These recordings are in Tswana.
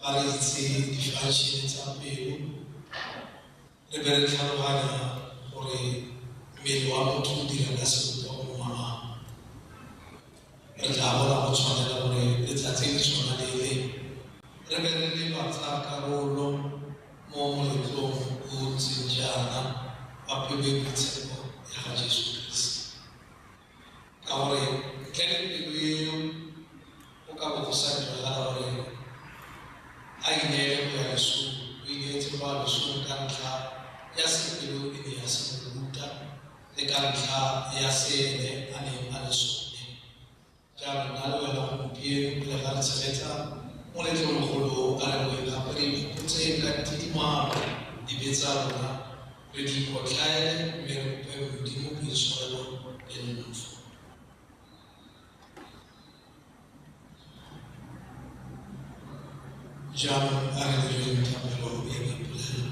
Re itse di-function tsa pelo, re Re be re tlhaloganya gore mmele wa motho o dira ka sebopego mang. Re tla bona go tshwanela gore letsatsi le tshwana le le re be re le batsayakarolo mo moletlong o o ntseng jaana wa pelo e boitshepo ya ga Jesu Keresete. Ka gore ntle le pelo eo go ka bo go sa diragala gore a ineele go ya lesong, o ineetse go ya lesong ka ntlha ya se pelo e ne ya se mo ruta le ka ntlha ya se ene a neng a le sone. Jaanong nna le wena gompieno pele ga re tshegetsa moletlomogolo a re boeng gape re ikgopotseng ka tidimalo dibe tsa rona, re di ikotlhaele mme re kope Modimo boitshwarelo le nonofo. Jaanong a re direng thapelo ya boipolelo.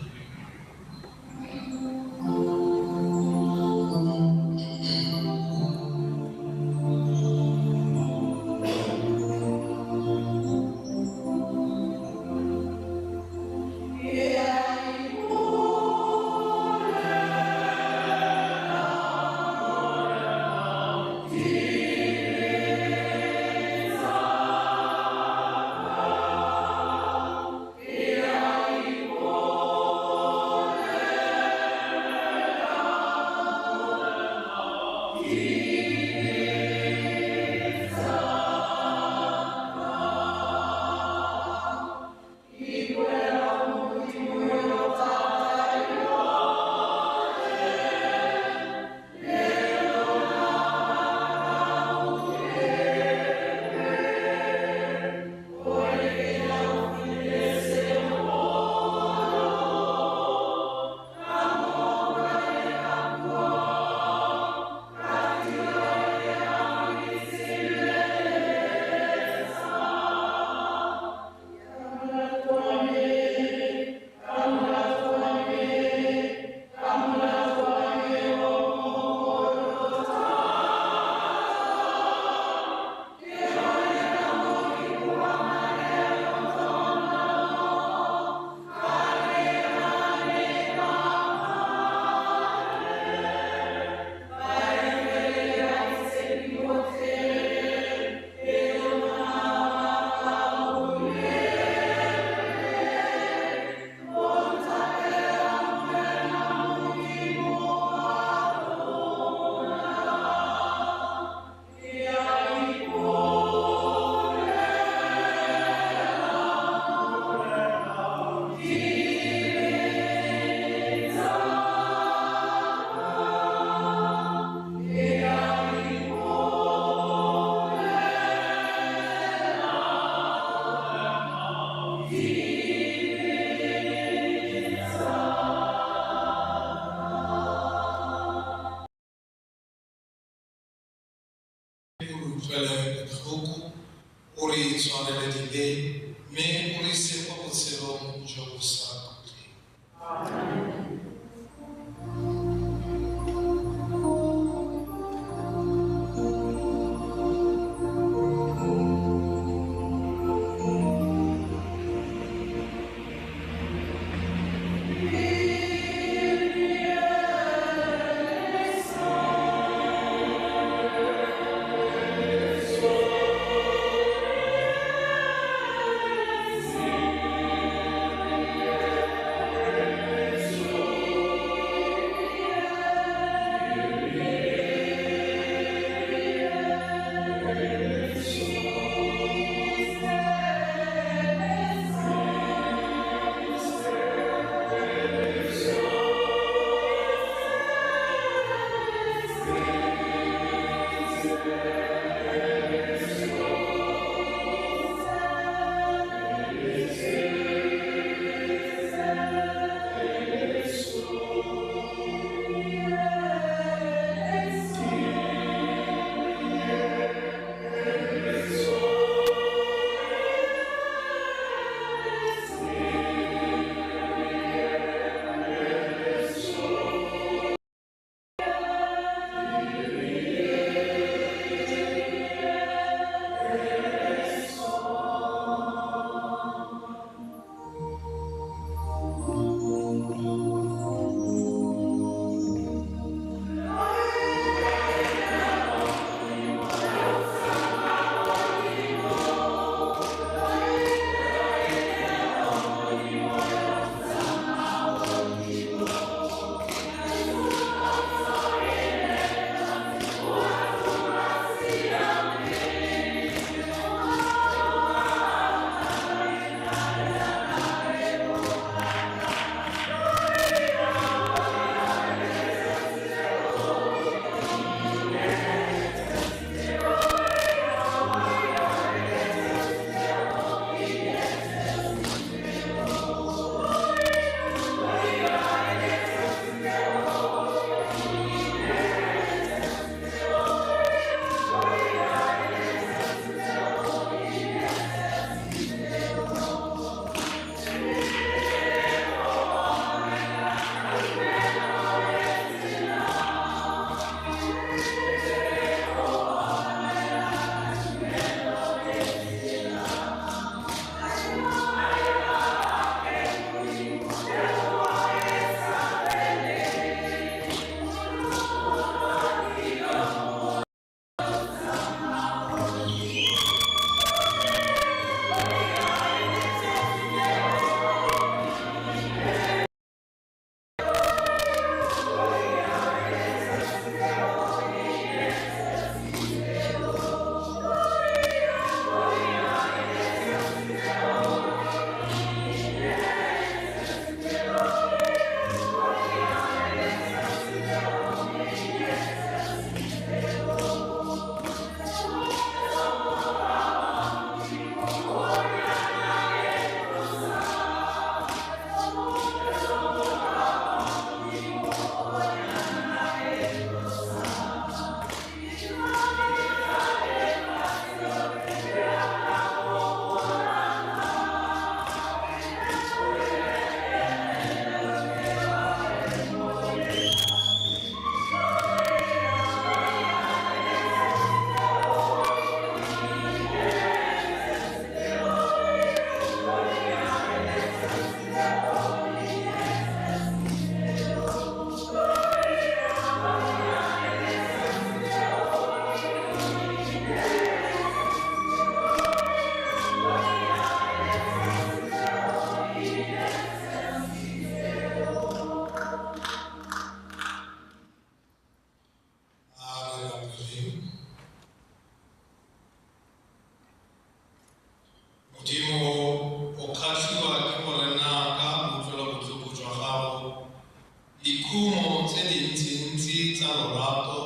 Dikhumo tse dintsintsi tsa lorato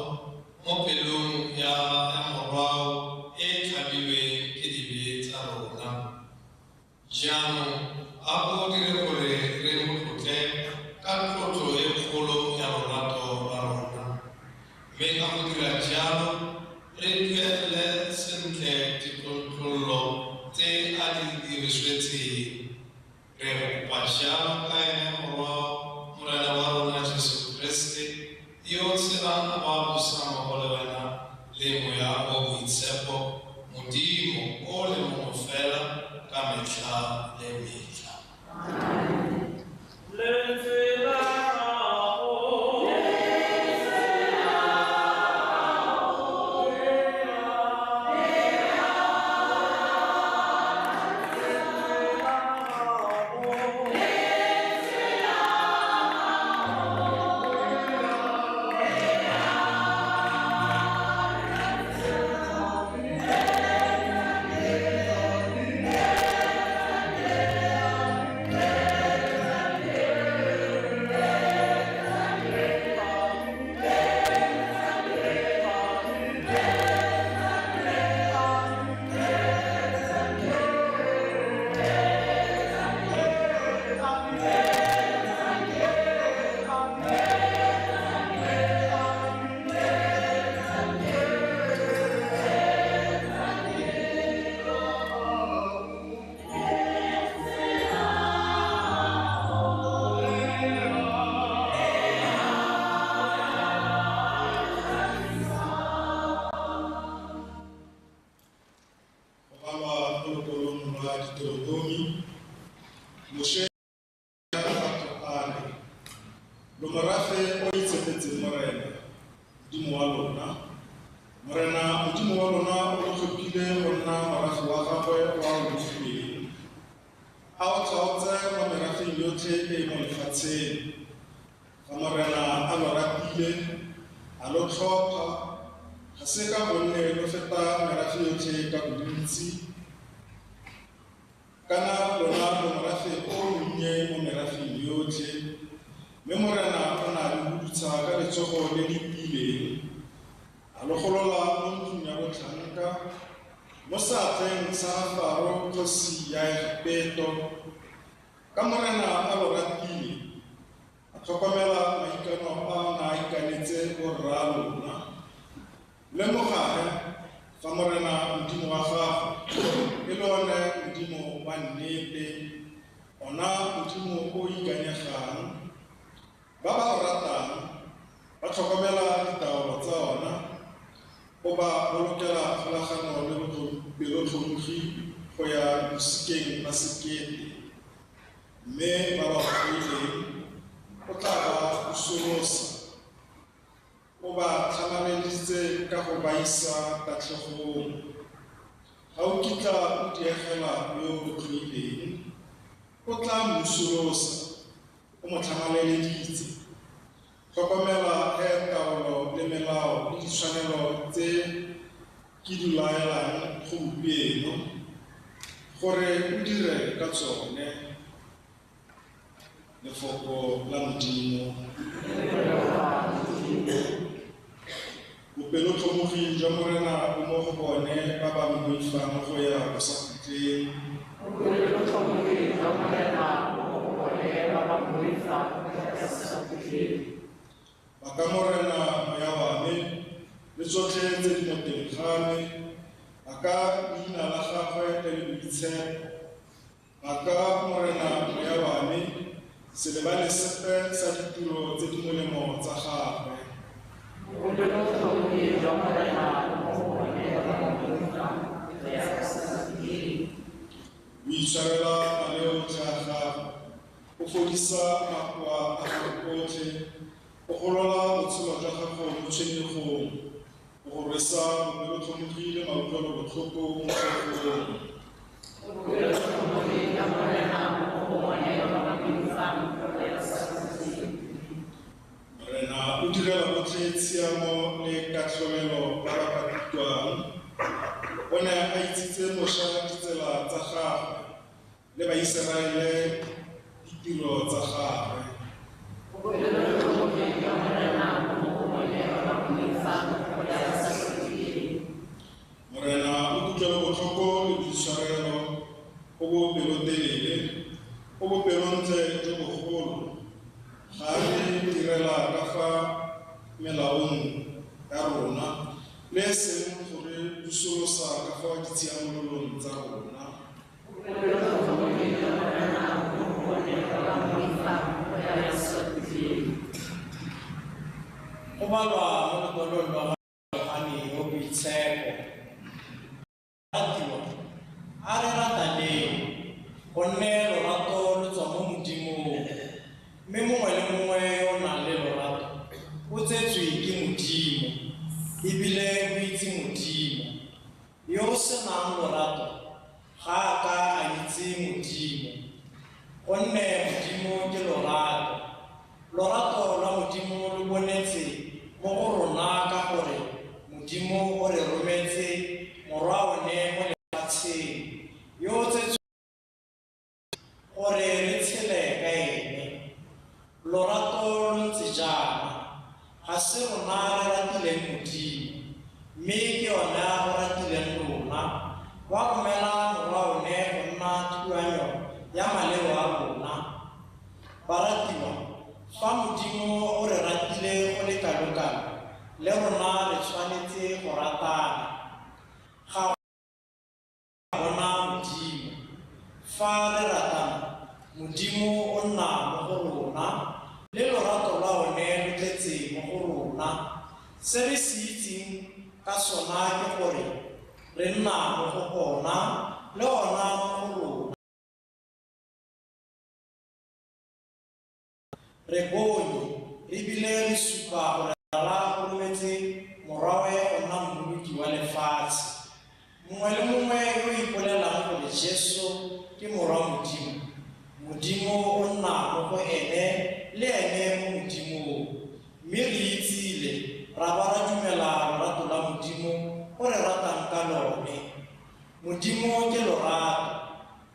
mo pelong ya Morwao e e tlhabilweng ke dibe tsa rona. Jaanong a ko dire gore re mo tlotle ka tlotlo e kgolo ya lorato lwa rona. Mme ka go dira jalo re duelele sentle ditlontlollo tse a di diriswetseng. Re go kopa jalo ka ene Morwao Morena wa rona Jesu Kriste, yo o tshelang a ba busa mmogo le wena le Moya o Boitshepo, Modimo o le mongwe fela ka metlha le metlha. Lentswe la gago. Go balwa mo lokwalong lwa Deuteronomi. Moshe a batho a re, lo morafe o itshepetseng Morena, Modimo wa lona. Morena Modimo wa lona o lo tlhophile go nna morafe wa gagwe o a o lofileng. A o tlhaotse mo merafeng yotlhe e e mo lefatsheng. Fa Morena a lo ratile, a lo tlhopha, ga se ka gonne lo feta merafe yotlhe ka bontsi, kana lona lo morafe o monnye mo merafeng yotlhe, mme Morena o ne a lo hudutsha ka letsogo le le tiileng, a lo golola mo ntlong ya botlhanka, mo seatleng sa Faro kgosi ya Egepeto. Ka Morena a lo ratile, a tlhokomela maikano a o ne a ikanetse borraalona. Lemogage fa Morena Modimo wa gago e le one Modimo wa nnete, ona Modimo o ikanyegang. Ba ba o ratang ba tlhokomela ditaolo tsa ona, o ba bolokela kgolagano le pelotlhomogi go ya losikeng la sekete, mme ba ba tlhoileng o tla ba busolosa. O ba tlhamaleditse ka go ba isa tatlhegong. Ga o kitla o diegela yo o tlhoileng, o tla mmusolosa, o mo tlhamaleleditse. Tlhokomela ge taolo le melao le ditshwanelo tse ke di laelang gompieno, gore o dire ka tsone. Lefoko la Modimo. Bopelotlhomogi jwa Morena bo mo go bone ba ba mo boifang go ya bosakhutleng. Bopelotlhomogi jwa Morena bo mo go bone ba ba mo boifang go ya bosakhutleng. Baka Morena moya wa me le tsotlhe tse di mo teng ga me, baka leina la gagwe le le boitshepo. Baka Morena moya wa me, se lebale sepe sa ditiro tse di molemo tsa gagwe. Bopelotlhomogi jwa Morena bo mo go bone ba ba mo boifang go ya bosakhutleng. O itshwarela maleo otlhe a gago, o fodisa makoa a gago otlhe, o golola botshelo jwa gago mo tshwenyegong, o go rwesa bopelotlhomogi le mautlwelobotlhoko mo tlhogong. Bopelotlhomogi jwa Morena bo mo go bone ba ba mo boifang go ya bosakhutleng. Morena o direla botlhe tshiamo le katlholelo ba ba patikang. O ne a itsitse Moshe ditsela tsa gagwe le Baiseraele ditiro tsa gagwe. Bopelotlhomogi itirela ka fa melaong ya rona, le e seng go re busolosa ka fa ditshiamololong tsa rona. Go balwa mo lokwalong lwa ga Johane yo o Boitshepo. Ratiwa, a re rataneng, gonne lorato lo tswa mo Modimong, mme mongwe le mongwe yo o nang le lorato o tsetswe ke Modimo, ebile o itse Modimo. Yo o senang lorato ga a ka a itse Modimo, gonne Modimo ke lorato. Lorato lwa Modimo lo bonetse mo go rona ka gore Modimo o re rometse Morwa one mo lefatsheng, yo o tsetsweng gore re tshele ka ene. Lorato lo ntse jaana: ga se rona re ratileng Modimo, mme ke ona o ratileng rona, wa romela Morwa one go nna thuanyo ya maleo a rona. Baratiwa, fa Modimo o re ratile go le kalokalo, le rona re tshwanetse go ratana. Ga bona Modimo. Fa re ratana, Modimo o nna mo go rona, le lorato lwa one lo tletse mo go rona. Se re se itseng ka sona ke gore re nna mo go ona, le ona mo go rona. Re bone, re bile re supa gore Rara o rometse Morwawe go nna Mmoloki wa lefatshe. Mongwe le mongwe yo o ipolelang gore Jesu ke Morwa Modimo, Modimo o nna mo go ene le ene mo Modimong. Mme re itsile, ra ba ra dumela lorato lwa Modimo o re ratang ka lone. Modimo ke lorato,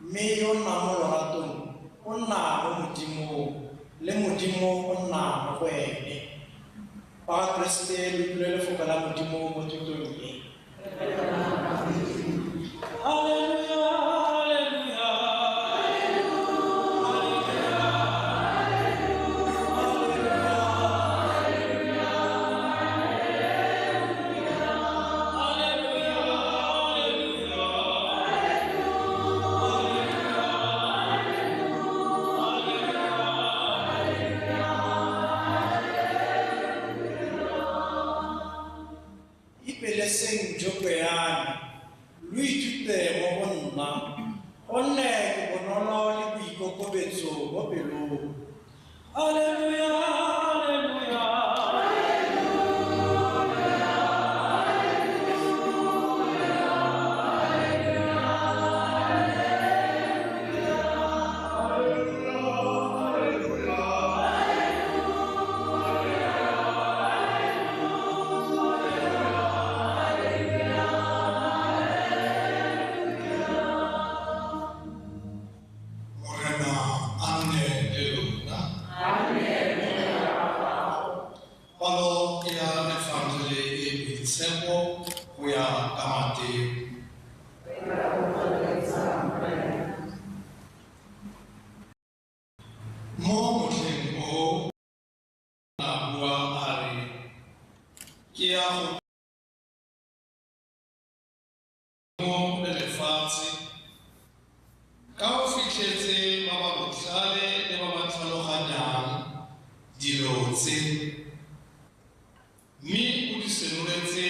mme yo o nnang mo loratong o nna mo Modimong, le Modimo o nna mo go ene. Ba ga Keresete, lo utlwile lefoko la Modimo mo thutong e. Haleluya, haleluya, Ipeleseng jokwe ya me, lo ithute mo go nna, gonne ke bonolo le boikokobetso mo pelong. Haleluya, haleluya. Morena a nne le lona. Palo ya Efangele e Boitshepo go ya ka Mateo. Mo motlheng o a bua a re, ke ya go mo le lefatshe, ka o fitlhetse ba ba botlhale le ba ba tlhaloganyang dilo tse, mme o di senoletse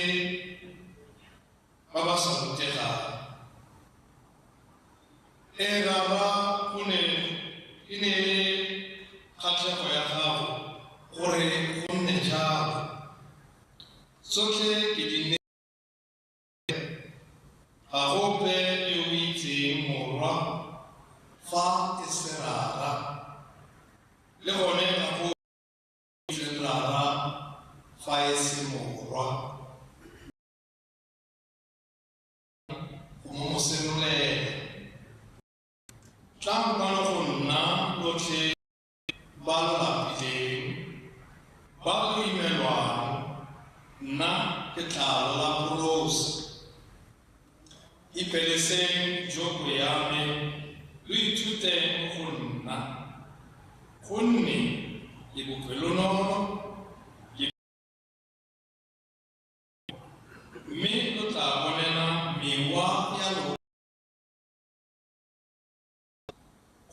ba ba sa rutegang. E Rara, go ne e ne e le kgatlhego ya gago gore go nne jalo. Tsotlhe ke di ne, ga go ope yo o itseng Morwa fa e se Rara, le gone ga go itseng Rara fa e se Morwa, go mo senolela. Tlang kwano go nna lotlhe ba lo lapileng, ba lo imelwang, nna ke tla lo lapolosa. Ipeleseng jokwe ya me, lo ithute mo go nna, gonne ke bopelonolo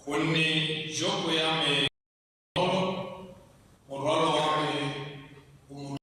Gonne joko ya me morwalo wa me o mo.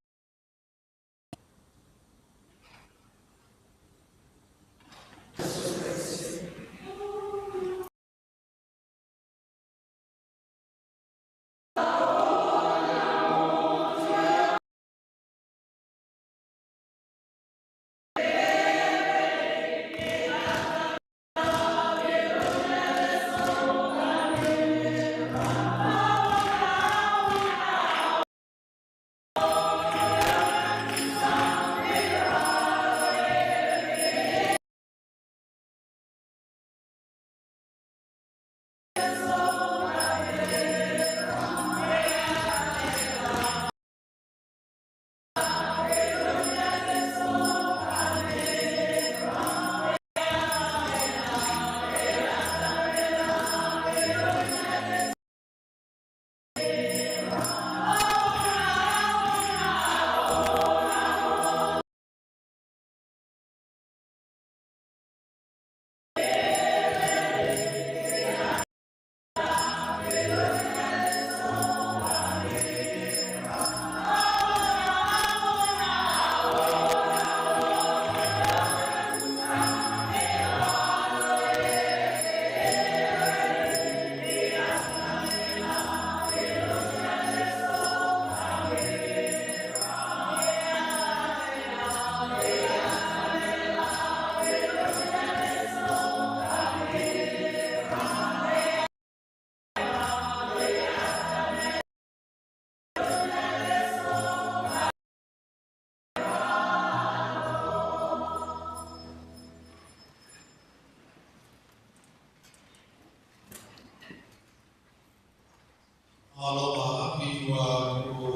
Maloba biwa ko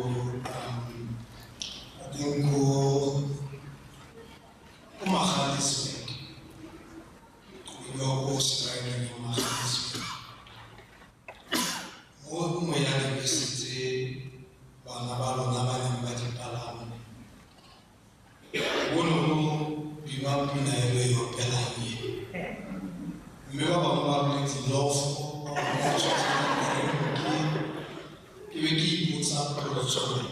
I think ko Magaliesburg. Biwa ko shrine ya Magaliesburg. Mo nngwe ya dibese tse bana ba lona ba neng ba di palama. Go ne go binwa pina e lo e opelang e. Mme ba bangwe ba boletse lofo, ba bangwe ba tshotse direnke. Ke be ke ipotsa potso gore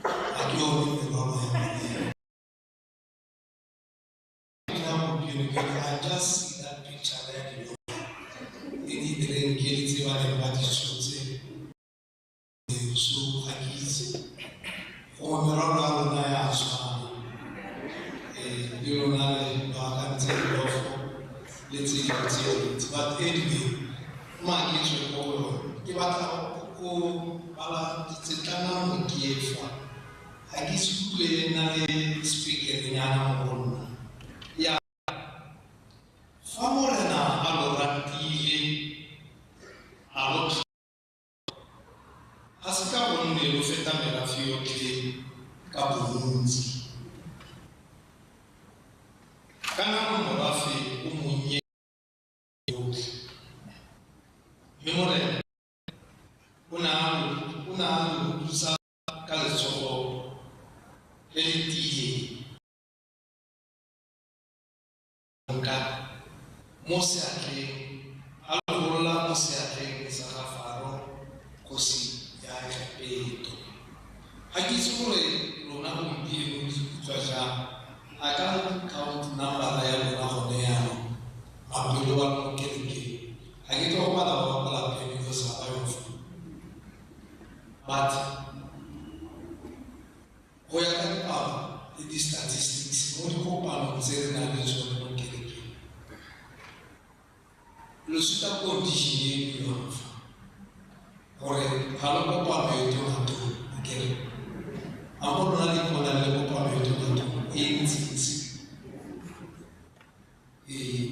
a ke yone merwalo ya bone. Nna gompieno ke re, I just see that picture ya dilofo le diterenke le tse ba neng ba di tshotse. So ga ke itse gongwe merwalo ya lona ya tshwana. Le lona le lo akantse dilofo le tse dingwe tse dintsi. But anyway, mma ke tswe ko go yone. Ke batla go bala ditsetlana mo ke fa. Ga ke ise ke utlwe e nna le speaker-nyana mo go nna. Ya fa Morena a lo ratile, a lo ga se ka gonne lo feta merafe yotlhe ka bontsi. Kana lo morafe o monnye yotlhe. Mme Morena o ne a lo hudusa ka letsogo le le tiileng ka mo seatleng, a lo golola mo seatleng sa ga Faro, kgosi ya Egepeto. Ga ke itse gore lona gompieno lo ikutlwa jang. A ka count number ya lona gone jaanong, mapelo ba mo kerekeng. Ga ke tle go bala ba ba ko lapeng because ga ba yo fa. But go ya ka dipalo le di-statistics mo dikopanong tse re nang le tsone mo kerekeng, lo suta condition e e buiwang fa gore ga lo kopano e tona-tona akere ampo lona le ipona le kopano e tona-tona e ntsintsi.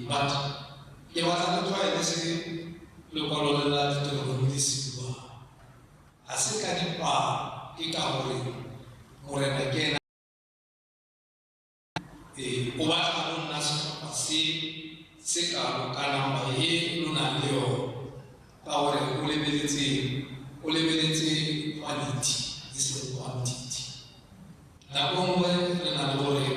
But ke batla le tlwaele se lekwalo le la Deuteronomy le se buang. Ga se ka dipalo, ke ka gore Morena ke ena o batla go nna setlhopha se se kalo ka namba e lo nang le yone, ka gore o lebeletse quality e seng quantity. Nako nngwe re na le gore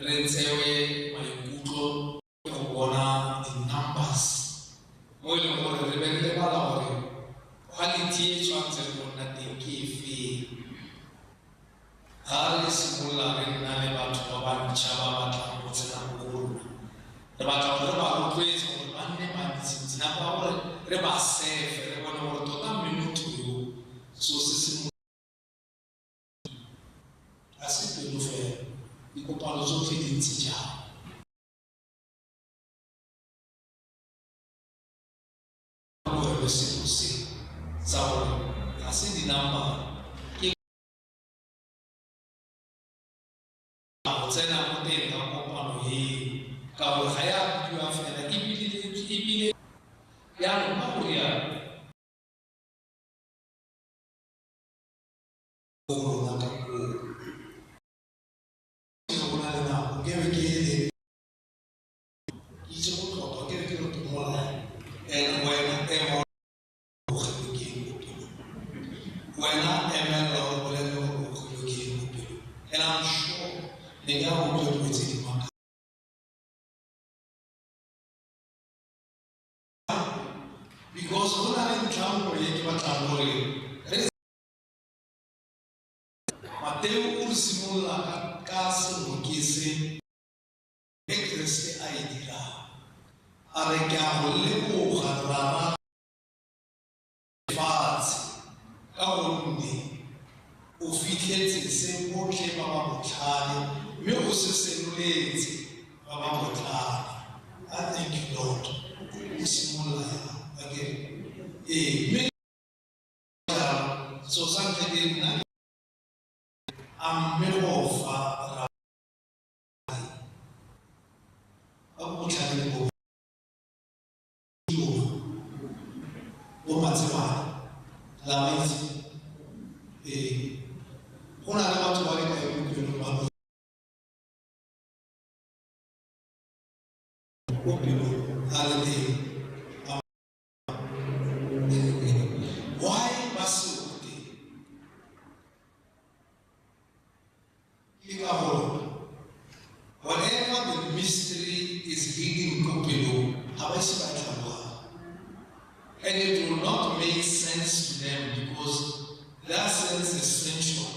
re tsewe maikutlo ke go bona di-numbers mo e leng gore re be re Ga re simolola re nna le batho ba ba ntšha ba batlang go tsena mo go rona, re batla gore re ba rotloetse gore ba nne bantsintsi, nako ya gore re ba sefe, re bone gore tota mme motho yo so se se mo ga se pelo fela, dikopano tsotlhe di ntse jalo. Boelo selo se sa gore ga se di-number ke go tsena mo teng ga kopano eo, ka gore ga ya bidiwa fela, ebile jaanong ka go rialo go rona ka koo go na le nako ke be ke le itse go tlotla, ke be ke re tomola ene wena ema o gilwe ke eng mo pelong, wena emelela o bolele gore o gilwe ke eng mo pelong. And I'm sure ne ke a go utlwa dilo tse di makang, because go na le ntlha nngwe e ke batlang gore re Mateo o re simolola ka sengwe ke se e Keresete a e dirang. A re ke a go leboga Rara lefatshe, ka gonne o fitlhetse se botlhe ba ba botlhale, mme o se senoletse ba ba botlhale. I thank you, Lord. O simolola yang akere? Ee, mme so sa ntlha ke nna a mme go fa ra ba botlhale le bo bo matsemane la ba itse. Ee, go na le batho ba le kae mo pelong ba mo pelong a le teng? Why ba se o teng? Ke ka gore whatever the mystery is hidden ko pelong, ga ba ise ba e tlhaloganye, and it will not make sense to them because their sense is sensual.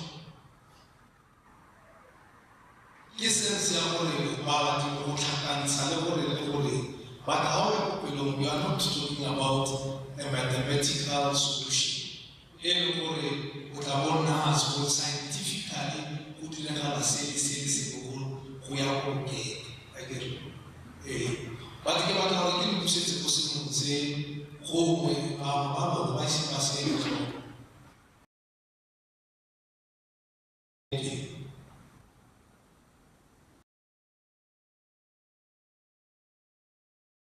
Ke sense ya gore go bala dilo, go tlhakantsha le gore le gore, but ga o ya ko pelong, we are not talking about a mathematical solution e leng gore o tla bona gore scientifically go diragala se le se le se go ya ko kete akere. Ee, but ke batla gore ke le busetse ko sengwe se gongwe bangwe ba lona ba ise ba se ele tlhoko.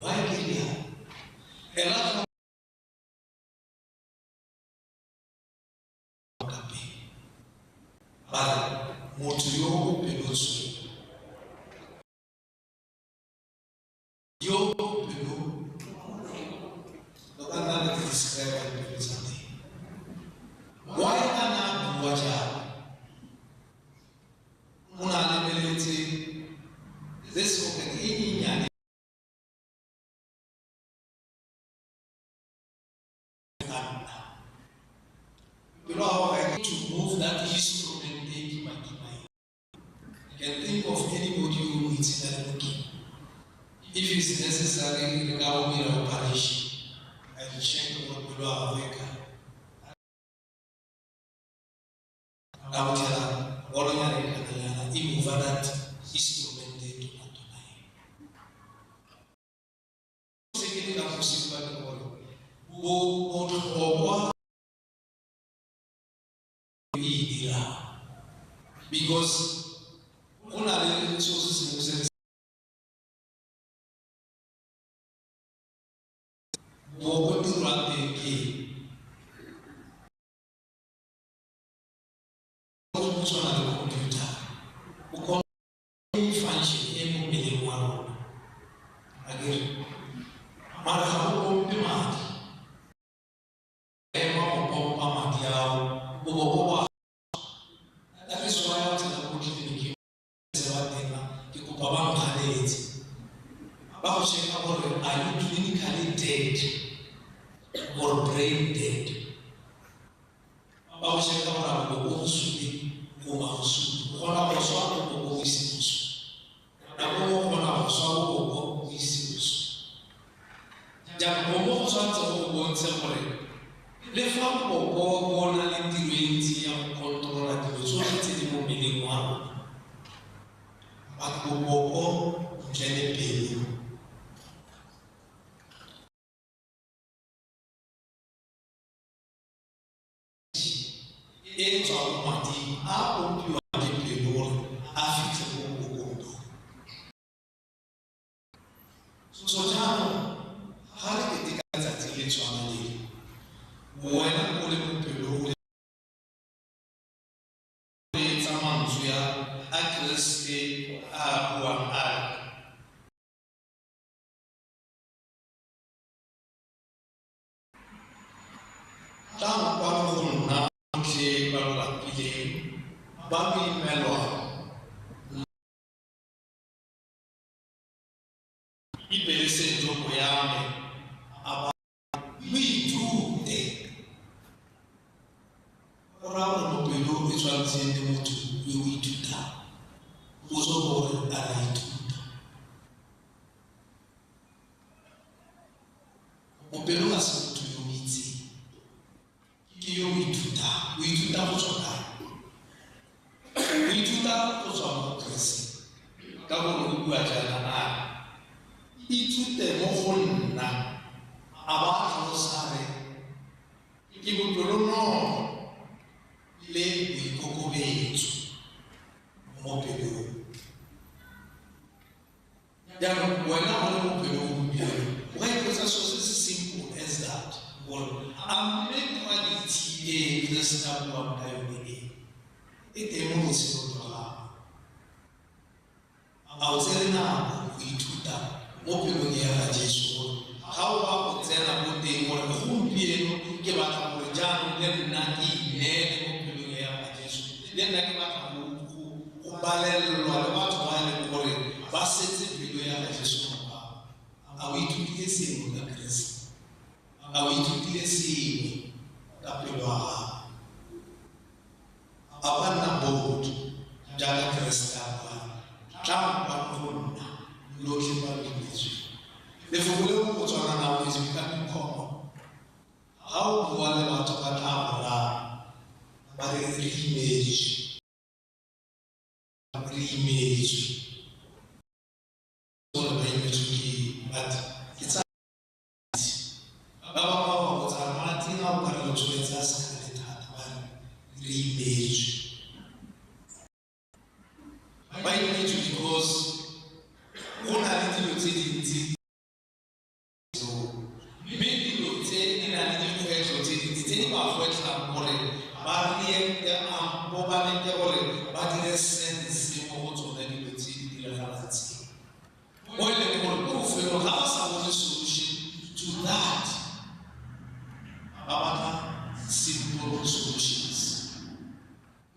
Why ke rialo? Ela tlhoko ka pele, ba re motho yo o pelotshweu, yo o pelo lo ka nna le describe dipelo tsa teng. Why a na a bua jalo? O ne a lebeletse this organ e nyenyane ka nna pelo ya gago ga e to move that instrument e kima-kima e. You can think of anybody o mo itseng a le mokima. If it's necessary, re ka go dira operation and check gore pelo ya gago e kae. Ka go tlhela bolonyana e kananyana e move that instrument e tona-tona e. Se ke lekang go se bua ke gore botlhokwa e e dirang, because go na le seo se sengwe se re bo go dirwang teng ke go tshwana le computer, o kgona function e mo mmeleng wa rona akere, mara ga o pompe madi, ema go pompa madi ao boboko ba. That is why o tsena ko tleliniking se ba tena ke kopa ba nkganetse, ba go checka gore are you clinically dead or brain dead. Ba go checka gore a boboko go sule gongwe ga go. But boboko ntle le pelo e tswa mo mading a pompiwang ke pelo gore a fitlhe mo bobokong bo. So jaanong ga re keteka letsatsi le tshwana le, wena o le mo pelo o reetsa mantswe a Keresete a buang a re, Tlang kwano go nna botlhe ba lo lapileng, ba lo imelwang, Ipeleseng joko ya me, a ba lo ithute. Go raya gore mopelo e tshwanetse e nne motho yo o ithutang. Potso ke gore a re a ithuta? Mopelo ga se motho yo o itseng, ke yo o ithutang. O ithuta go tswa kae? O ithuta go tswa mo go Keresete, ka gore o bua jaana a re, Ithute mo go nna, a ba a tlhalosa a re, Ke bopelonolo le boikokobetso mo pelong. Jaanong wena o le mo pelong gompieno, o ka ipotsa selo se se simple as that, gore a mme quality e Keresete a buang ka yone e, e teng mo botshelong jwa gago? A o tsere nako go ithuta mo pelong ya ga Jesu gore ga o a go tsena mo teng gore gompieno ke batla gore jaanong le nna ke ineele mo pelong ya ga Jesu, le nna ke batla go balelelwa le batho ba e leng gore ba setse pelo ya ga Jesu morago? A o ithutile sengwe ka Keresete? A o ithutile sengwe ka pelo ya gago? A o ka nna bold jaaka Keresete a bua, Tlang kwano go nna, lotlhe ba lo imetsweng? Lefoko leo mo Botswana now is becoming common. Ga o bua le batho ba tla go raya ba re re imetswe, re imetswe. Gore ba imetswe ke eng, but ke tsa Ba bangwe ba ba botsa malatsing a o ka re lo tsholetse a sekgale thata, ba re re imetswe. Ba imetswe because go na le dilo tse dintsi, mme dilo tse di na le dikgwetlho tse dintsi tse di ba gwetlhang gore ba reacte ampo ba leke gore ba dire sense mo go tsone dilo tse di diragalang tse. Mo e leng gore ko bofelong ga ba sa bone solution to that, ba batla simple solutions.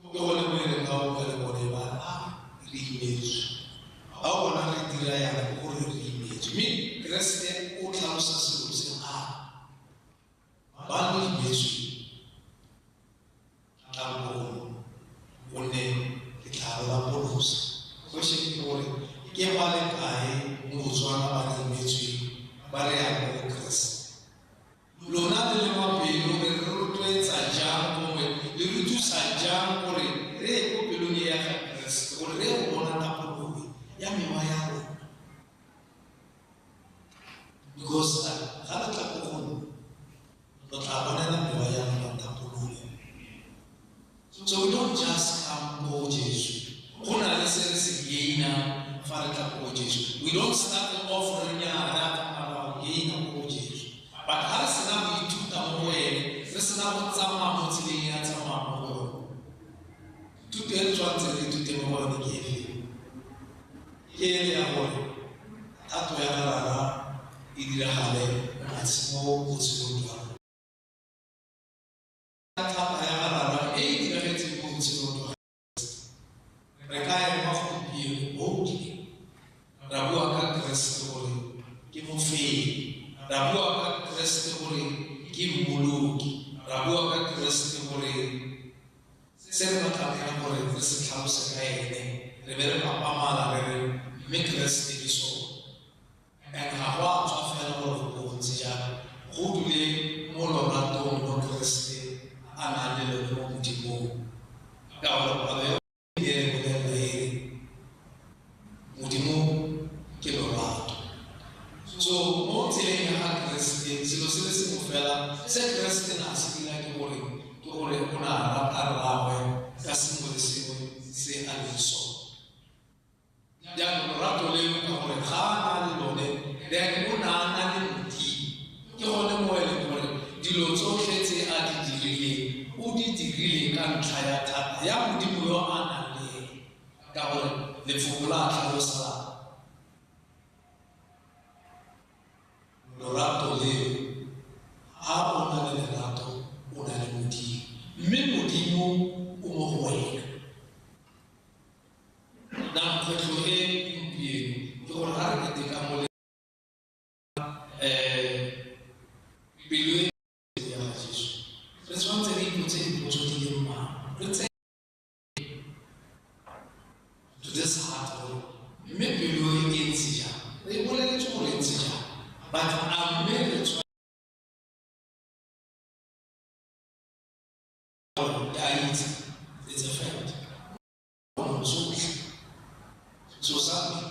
Ke gone mo e reng ga o bua le bone ba re, ah, re imetswe. Ga o bona re dira yana ke gore re imetswe. Mme Keresete o tlhalosa selo se a re, ba lo imetswe, tlang ko go nna, gonne ke tla lo lapolosa. Question ke gore ke ba le kae mo Botswana ba re imetsweng ba re yang mo go Keresete? Lona le le mapelo re re rotloetsa jang gongwe le re thusa jang gore re ye ko pelong e ya ga Keresete gore re ye go bona tapologo ya mewa ya rona? Because ga re tla ko go nna, lo tla bonela mewa ya lona tapologo. So we don't just come ko go Jesu. Go na le se re se gainang fa re tla ko go Jesu. We don't start off re nya re a tsamaya ra go gaina ko go Jesu. But ga re sena go ithuta mo go ene, re sena go tsamaya mo tseleng ya tsamaya mo go yone. Thuto e re tshwanetseng re ithute mo go yone ke efe? Ke ele ya gore thato ya ga Rara e diragale mo botshelong jwa rona. Thata ya ga Rara e e diragetseng mo botshelong jwa ga Keresete, re ka ema gompieno boldly ra bua ka Keresete gore ke mofenyi, ra bua ka Keresete gore ke mmoloki, ra bua ka Keresete gore se re batlang e le gore re se tlhalose ka ene, re be re papamala re re mme Keresete ke sone. And ga go a tswa fela gore go bo go ntse jalo, go dule mo loratong lo Keresete a nang le lone mo Modimong. Ka gore palo ya e re bolelela e re, ya Modimo yo a nang le ene, ka gore lefoko la tlhalosa lorato leo. Ha o na le lerato, o na le Modimo, mme Modimo o mo go wena. Na kgwetlho e gompieno ke gore ga re keteka mo pelo e ya ga Jesu, re tshwanetse re ipotse dipotso di le mmalwa, re tseye to this heart gore mme pelo e e ntse jang, re e boleletse gore e ntse jang, but a mme re tshwanetse gore ke a itse, it's a fact. Tsotlhe seo sa ntlha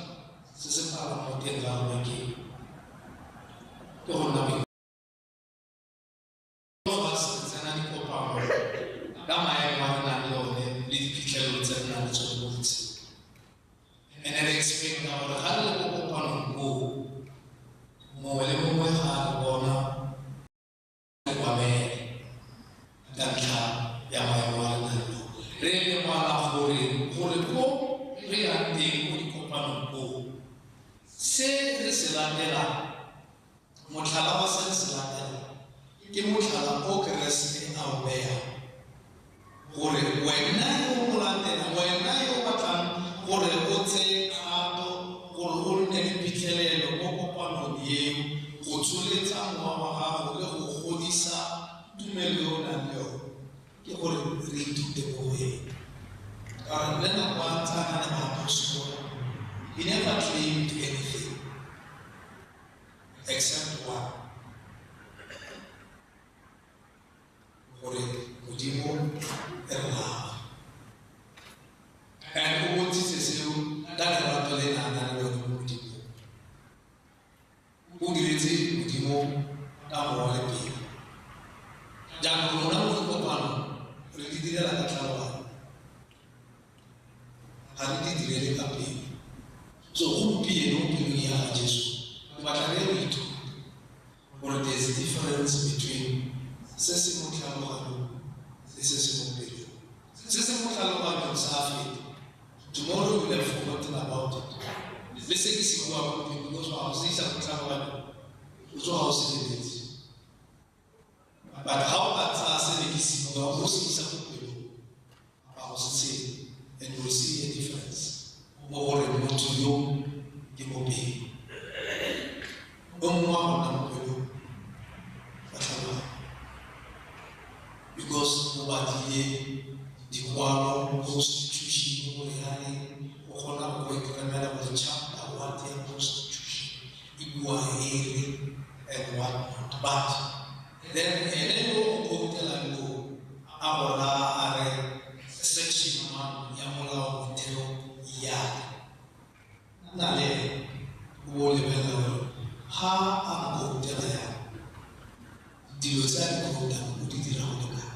se se palang mo teng ga rona ke go nna fa se tsena dikopano ka maemo a re nang le one le diphitlhelelo tse re nang le tsone mo botshelong. And re expecta gore ga re le ko kopanong koo, mongwe le mongwe ga a re bona obamele ka ntlha ya maemo a re nang le one. Re lebala gore ko re yang teng ko dikopanong koo, se re se latelang, motlhala wa se re se latelang ke motlhala o Keresete a o beyang, gore wena yo o mo latelang, wena yo o batlang gore o tseye kgato gore o nne le phitlhelelo mo kopanong eo, go tsholetsa mowa wa gago le go godisa tumelo yo o nang le yone, ke gore re ithute mo go ene. Ka gore le nako a ntse a na le baapostola, he never claimed anything except one, gore Modimo e rraagwe. And o bontshitse seo ka lerato le ne a na le lone mo Modimong. O diretse Modimo ka mowa le pelo. Jaanong rona mo dikopanong re di direla ka tlhaloganyo, ga re di direle ka pelo. So gompieno mo pelong ya ga Jesu, ke batla re go ithuta gore there is a difference between se se mo tlhaloganyong le se se mo pelong. Se se mo tlhaloganyong sa feta, tomorrow you will have forgotten about it. Le se ke se buang gompieno, because wa go se isa mo tlhaloganyong, o tsoga o se lebetse. But ga o ka tsaya se ne ke se buang o se isa mo pelong, ga go se tshele, and you will see a difference mo gore motho yo ke mo pelo, o mongwe wa go nna mo pelong wa tlhaloganyo, because o badile dikwalo, constitution gore ya reng, o kgona go ikremela gore chapter what ya constitution e bua ere and what not. But then ene yo o quotelang yo a go raya a re section 1 ya molao motheo ya nna le ene, o bo o lebelela gore ga a nquotela yang, dilo tse a di quotang o di dira go le kae.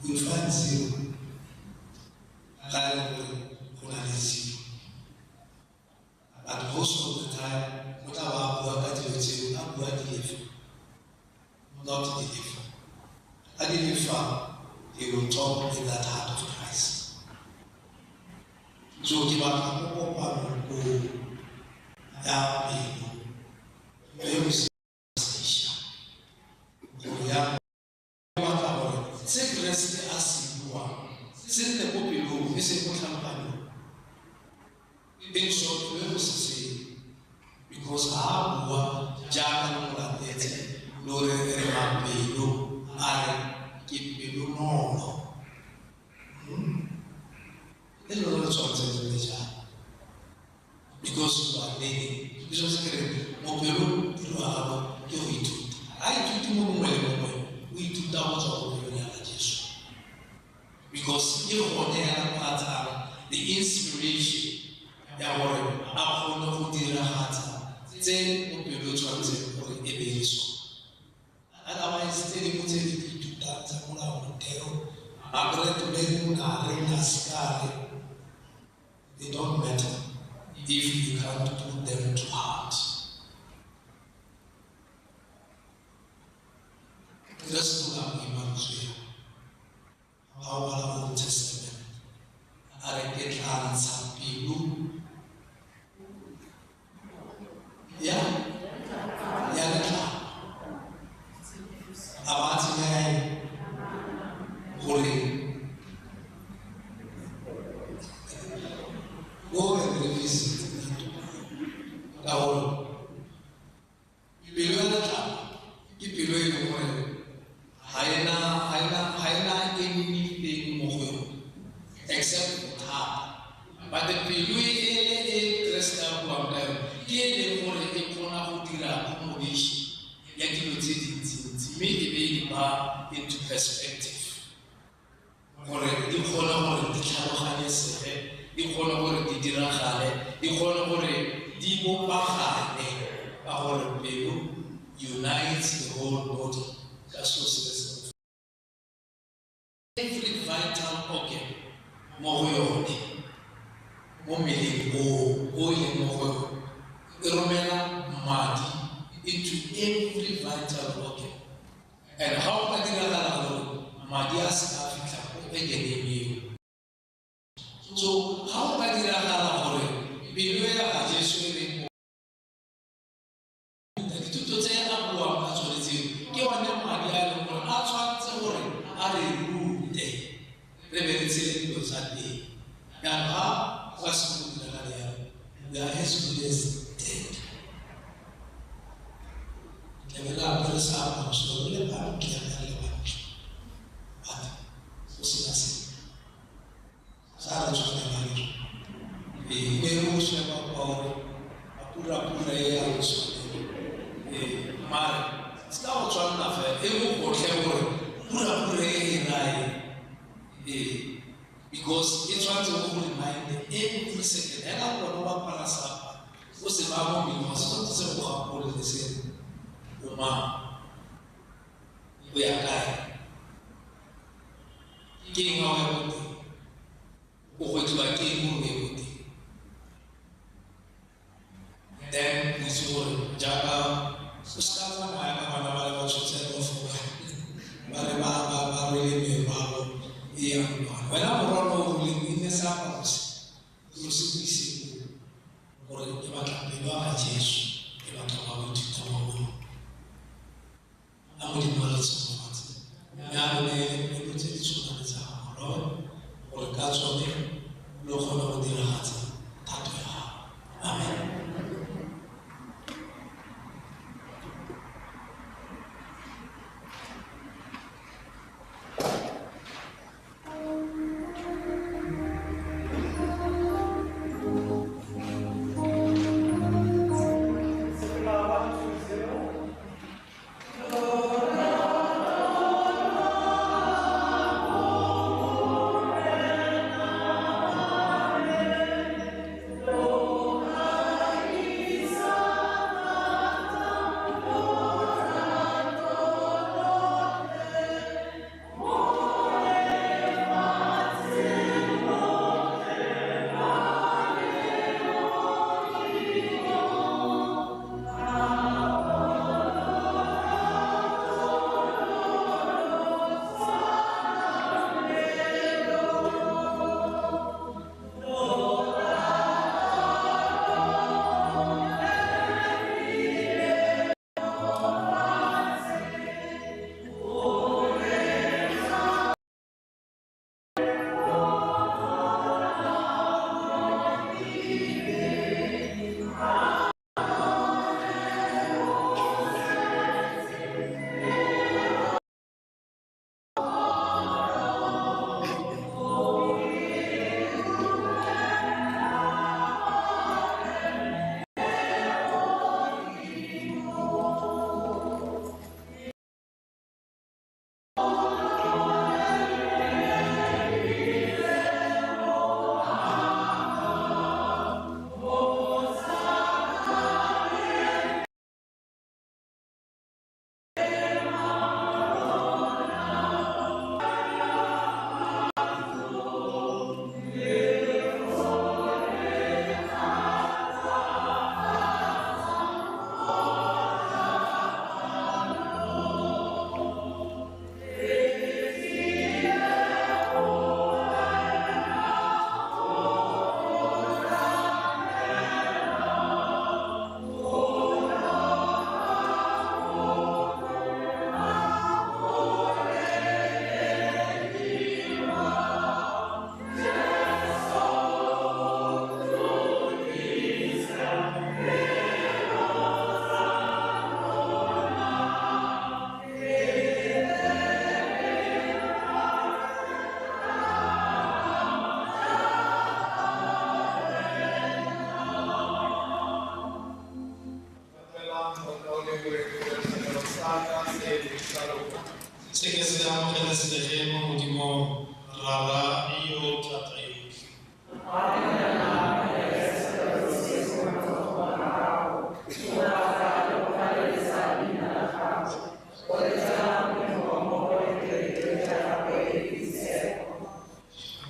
You find zero. Ga e le gore go na le zero, but most of the time o tla ba a bua ka dilo tseo, a bua di lefa, not di lefa a di lefa. He will talk with that heart of Christ. So ke batla mo kopanong koo ya pelo re go sešwa gore ya batla gore se Keresete a se buang se nne ko pelong e se ko tlhaloganyong. In short, re go se sele, because ha a bua jaaka lo mo latetse lo re re mapelo, a re ke pelonolo. Le lona le tshwanetse le nne jalo, because you are learning. Ke sone se ke reng mo pelong tiro ya gagwe ke go ithuta. Ga ithute mo mongwe le mongwe, o ithuta go tswa go pelong ya ga Jesu, because ke gone ya a tsang the inspiration ya gore a kgone go diragatsa tse mo pelo tshwanetseng gore e be le sone. Otherwise tse dingwe tse di ithutang tsa molao motheo, Margaret Mary o ne a reng, a seka re, they don't matter if you can't put them to heart. Keresete o simolola bue mantswe a ga o bala Old Testament a re ke tla ntsha pelo ya letlapa a ba tsenya eng gore go and revisit that ka gore pelo ya letlapa ke pelo e leng gore ga ena anything mo go yone except bothata. But pelo e le e Kreste a buang ka yone ke e leng gore e kgona go dira accommodation ya dilo tse dintsintsi mme e be di ba into perspective gore di kgone gore di tlhaloganyesege, di kgone gore di diragale, di kgone gore di bopagane ka gore pelo unites the whole body ka selo se le sengwe. Every vital organ mo go yone, mo mmeleng o e leng mo go yone, e romela madi into every vital organ. And ga o ka diragala gore madi a se ka fitlha ko organeng eo. So ga o ka diragala gore pelo ya ga Jesu e reng dithuto tse a buang ka tsone tseo ke one madi a e leng gore a tshwanetse gore a re rute re be re tshele dilo tsa teng. Jaanong ga go ka simolola diragala jalo, we are as good as dead. Tlabe re apere seaparo seo re le bantle, re le bantle, but go sena sepe sa re tshwanelang. Ee, ne o sheba kwa gore a pura-pura e ya re tshwanela. Ee, mare se ka go tshwanela fela e go gotlhe gore pura-pura e e raya eng. Ee, because e tshwanetse go go remind every second. Hela bona o apara seaparo o se baya mo mmeleng, se tshwanetse se go gakololle se o mang, o ya kae, ke eng ha o ya ko teng, o gwetlhiwa ke eng gore o ye ko teng. Then o itse gore jaaka o se ka tsamaya ka bana ba le ba tshotse lofo ba re ba rwele merwalo e yang lwana. Wena morwalo o rweleng e nne seaparo se, o se buise gore ke batla pelo ya ga Jesu, ke batla go ithuta mo go yone. A Modimo a re tshegofatse mme a re neele pelo tse di tshwanang le tsa gagwe gore ka tsone lo kgone go diragatsa thato ya gagwe. Amen. Sefela 120. gololesege mo Modimong Rara yo thata yotlhe.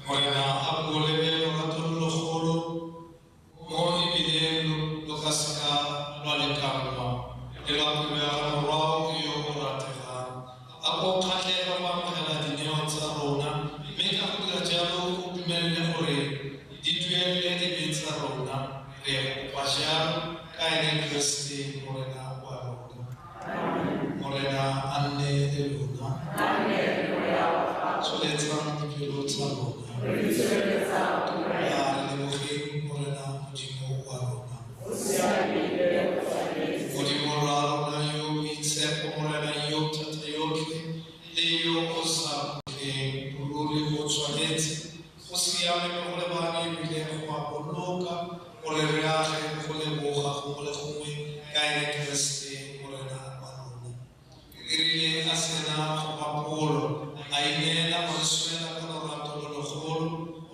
Morena a ko lebe lorato lo logolo mo ebileng lo ka seka lwa lekanngwa le lwa pelo ya ga Morwao yo o rategang. A ko kgatlhege go amogela dineo tsa rona, mme ka go dira jalo o dumelele gore di duelele dibe tsa rona. Re go kopa jalo ka ene Keresete Morena wa rona. Morena a nne le lona. Tsholetsang dipelo tsa lona. A re lebogeng Morena Modimo wa rona. Modimo wa rona yo o boitshepo, Morena yo o thata yotlhe le yo o sa khutleng, ruri go tshwanetse, go siame le go lebane ebile go a boloka gore re age go leboga gongwe le gongwe ka ene Keresete Morena wa rona. E rile a sena go bapolwa, a ineela go re swela ka lorato lo logolo.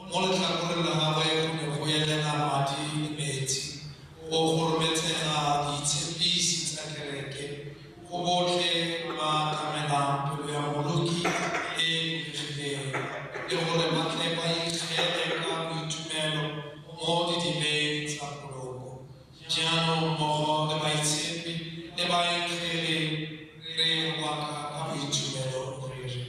Mo letlhakoreng la gagwe go ne go elela madi le metsi, go gorometsega diitshepisi tsa kereke go botlhe ba atamelang pelo ya Mmoloki e e bulegileng, le gore ba tle ba ikgele ka boitumelo mo didibeng tsa poloko. Jaanong mmogo le baitshepi le baengele re go baka ka boitumelo re re.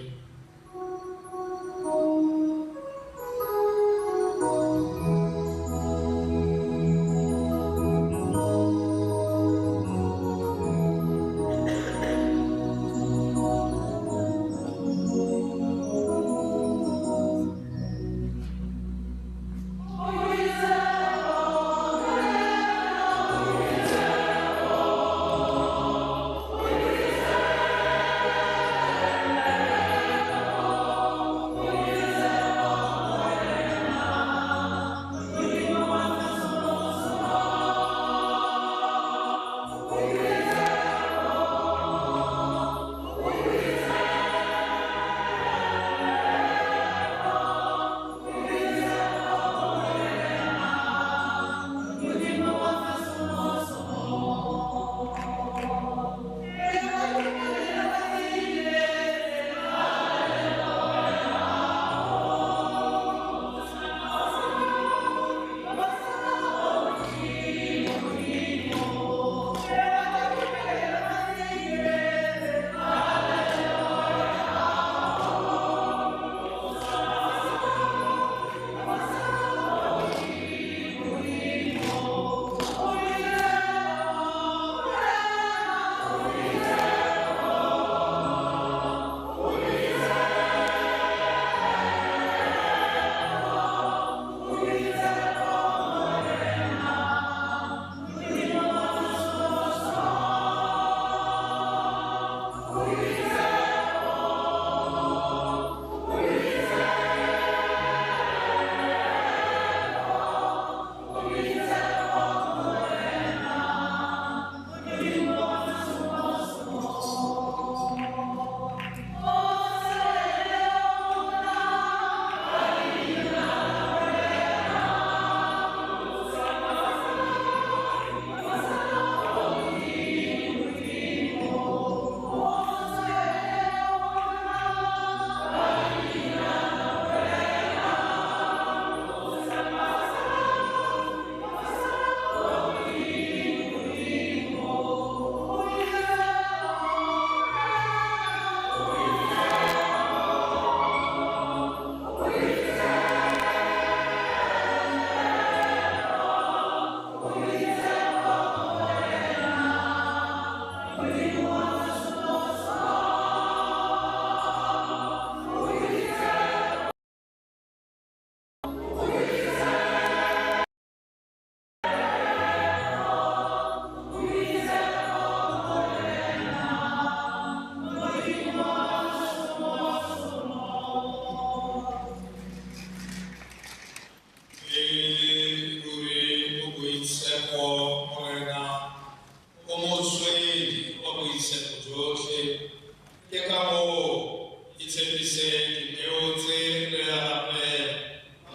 Dipeo tse re a rapela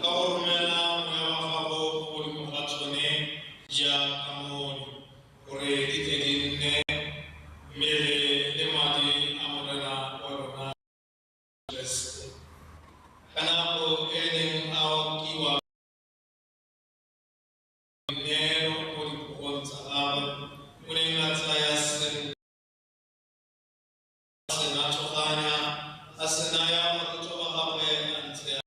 ka go romela moya wa gago mo godimo ga tsone jaaka mone, gore di tle di nne mmele le madi a Morena wa rona Keresete. Ka nako e neng a okiwa boineelo mo dipogong tsa gagwe, o neng a tsaya se nathoganya, a se naya barutwa ba gagwe a ntse a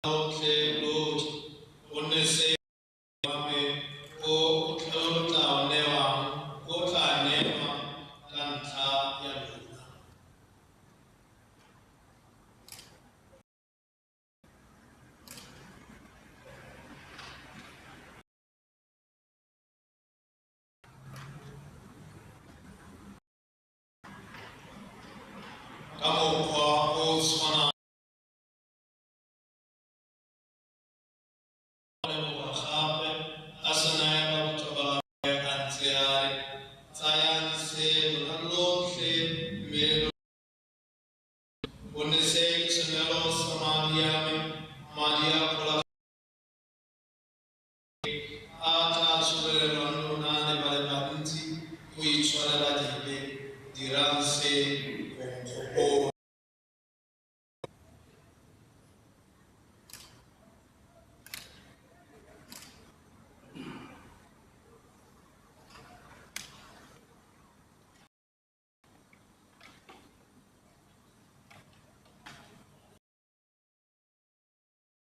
lotlhe lotlhe, gonne se wa me o o tla newang, o tla newa ka ntlha ya lona. Ka mokgwa o tshwanang leboga gape a se naya barutwa ba gagwe a ntse a re, tsayang se lona lotlhe mme lo gonne se ke senwelo sa madi a me, madi a kgolagano a tla tshololelwang lona le ba le bantsi go itshwarela dibe. Dirang se go nkgopola.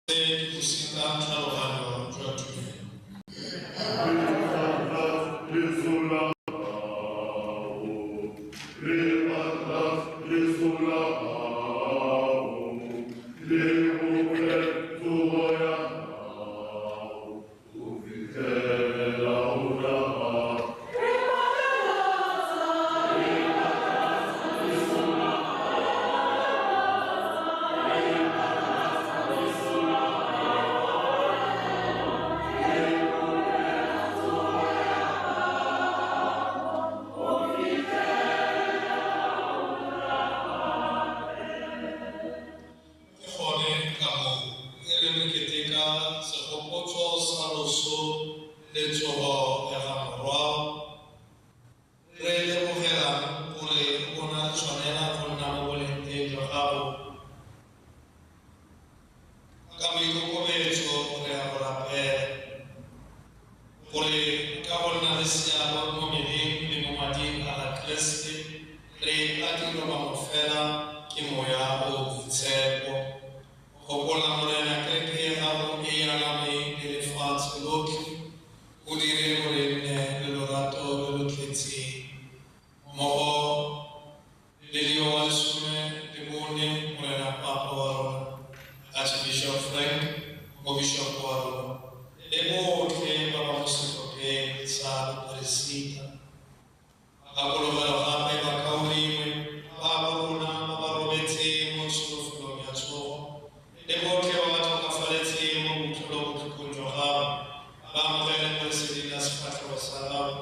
Se ke bosika tlhaloganyo jwa tumelo. Ke gone ka moo e re re keteka segopotso sa loso le tsogo ya ga Morwao, re lebogelang gore o bona re tshwanela go nna mo bolengteng jwa gago. Ka boikokobetso re a go rapela gore ka go nna le seabo mo mmeleng le mo mading a ga Keresete re ka dirwa bangwe fela ke Moya o o Boitshepo. Gopola Morena kereke ya gago e e alameng le lefatshe lotlhe, o dire gore e nne le lorato lo lo tletseng, mmogo le Leo wa lesome le bone Morena Papa wa rona, Archbishop Frank Mobishop wa rona, le botlhe ba ba mo setlhopheng sa boperesita. Gakologelwa gape bakaulengwe ba bo rona ba ba robetseng mo tsholofelong ya tsogo, le botlhe ba ba tlhokafaletseng mo boutlwelobotlhokong jwa gago, ba amogele mo leseding la sefatlhego sa gago.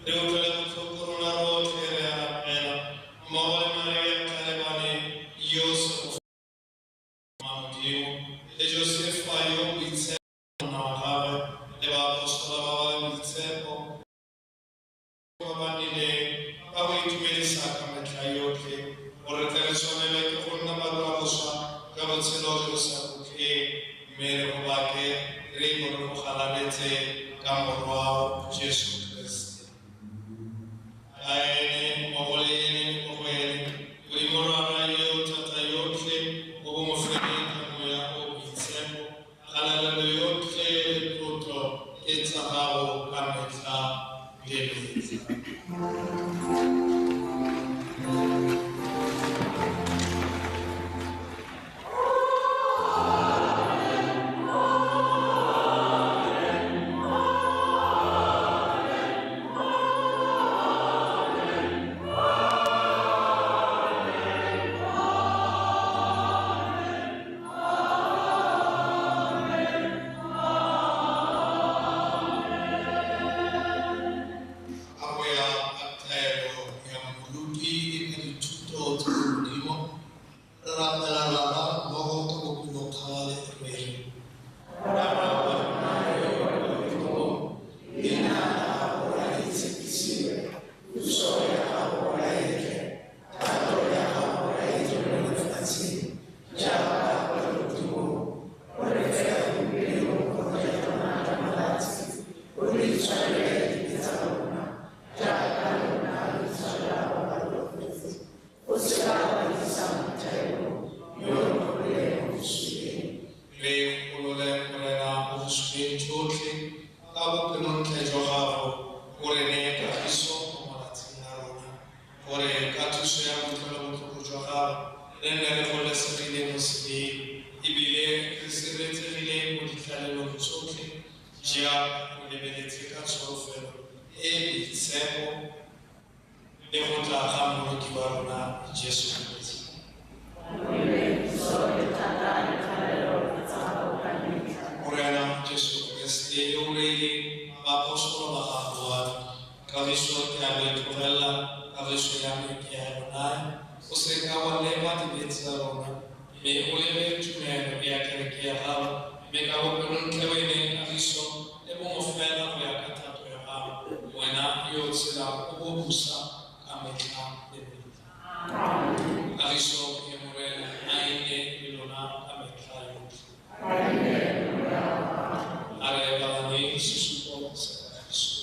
Re utlwele botlhoko rona rotlhe re a rapela, mmogo le Maria Kgarebane yo wa Modimo, le Josefa yo o boitshepo monna wa gagwe, le baapostola ba ba boitshepo ba ba nnileng ba go itumedisa ka metlha yotlhe, gore tle re tshwanelwe ke go nna baruaboswa jwa botshelo jo bo sa khutleng, mme re go bake re bo re go galaletse ka Morwao Jesu Keresete. Ka ene, mmogo le ene le mo go ene, Modimo Rara yo o thata yotlhe, o bo mo feleng ka Moya o o Boitshepo, kgalalelo yotlhe le tlotlo ke tsa gago ka metlha le metlha. Rara, re nne re gololesegile mo sebeng, ebile re sireletsegile mo ditlalelong tsotlhe, jaaka re lebeletse ka tsholofelo e e boitshepo le go tla ga Mmoloki wa rona Jesu Keresete. Morena Jesu Keresete yo o reileng baapostola ba gago wa re, kagiso ke a lo e tlogela, kagiso ya me ke a lo naya. O se ka wa leba dibe tsa rona, mme o lebe tumelo ya kereke ya gago, mme ka bopelontle o e neye kagiso le bongwe fela go ya ka thato ya gago, wena yo o tshelang o bo busa ka metlha le metlha. Kagiso ya Morena a e nne le lona ka metlha yotlhe. A re balaneng sesupo sa kagiso.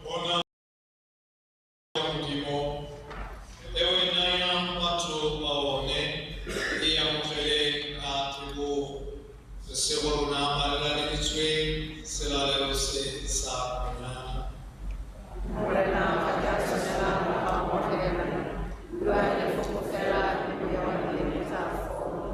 Bona Modimo e o e nayang batho ba one, e amogeleng ka tebogo. Lesego rona ba re laleditsweng selalelo se sa Konyana. Morena, ga ke a tshwanela go amogela. Bua lefoko fela mme moya wa me o tla fola.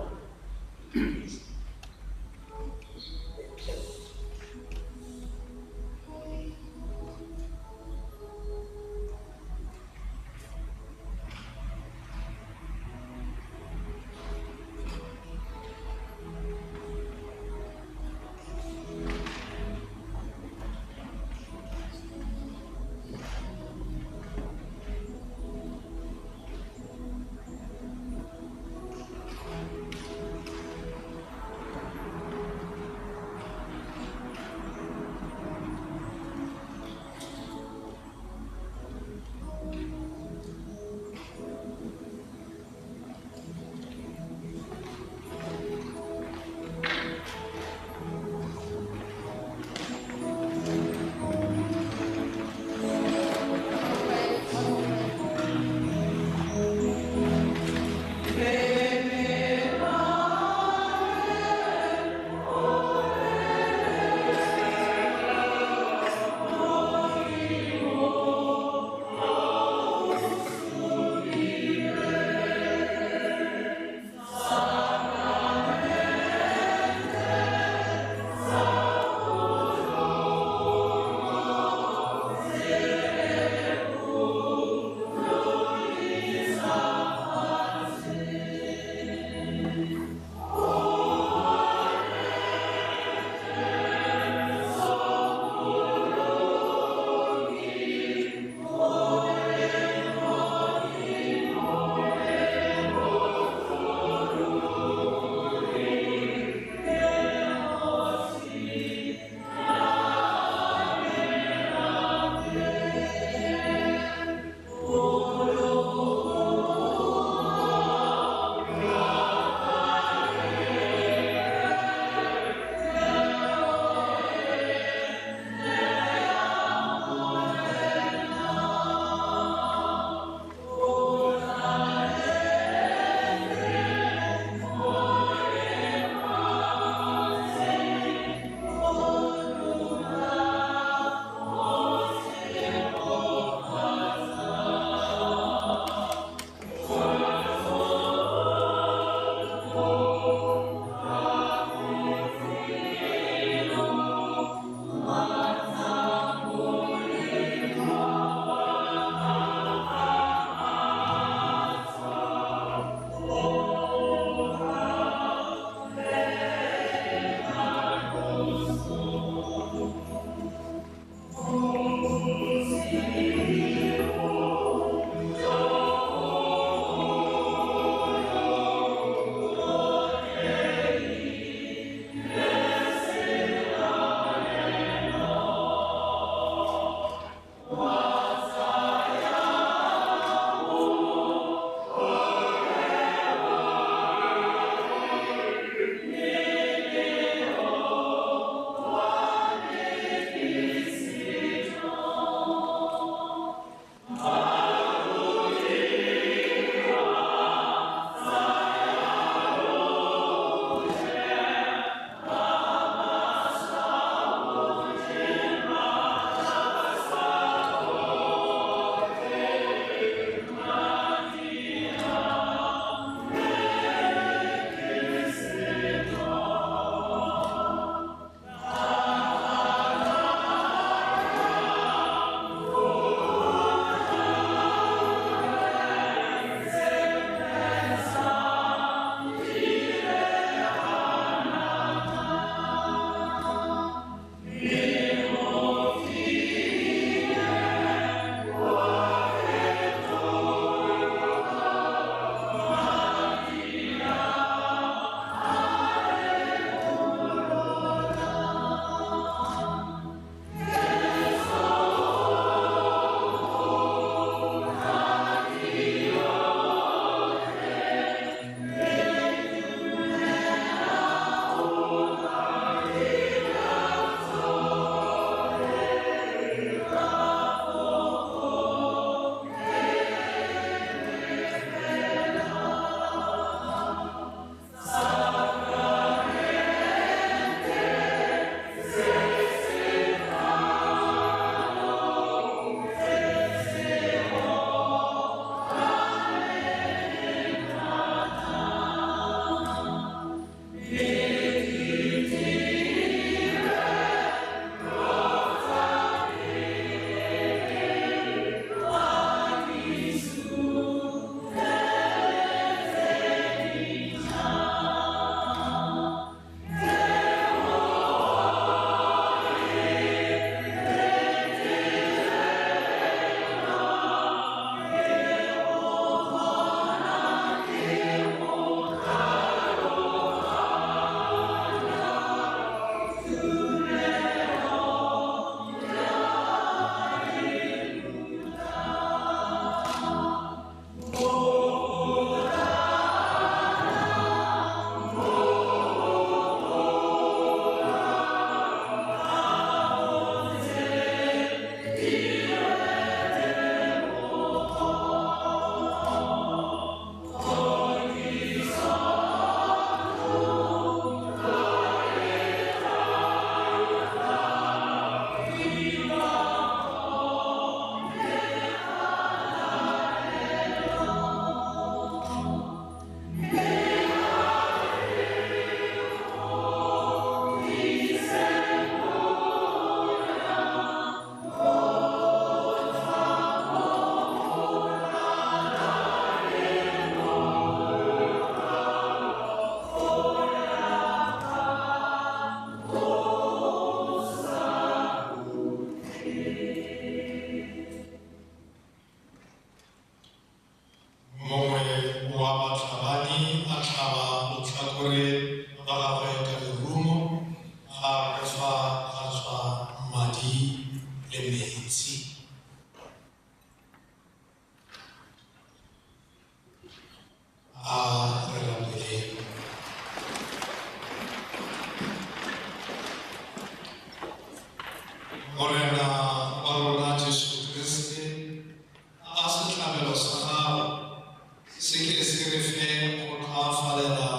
se ke se re fe go tlhoafalela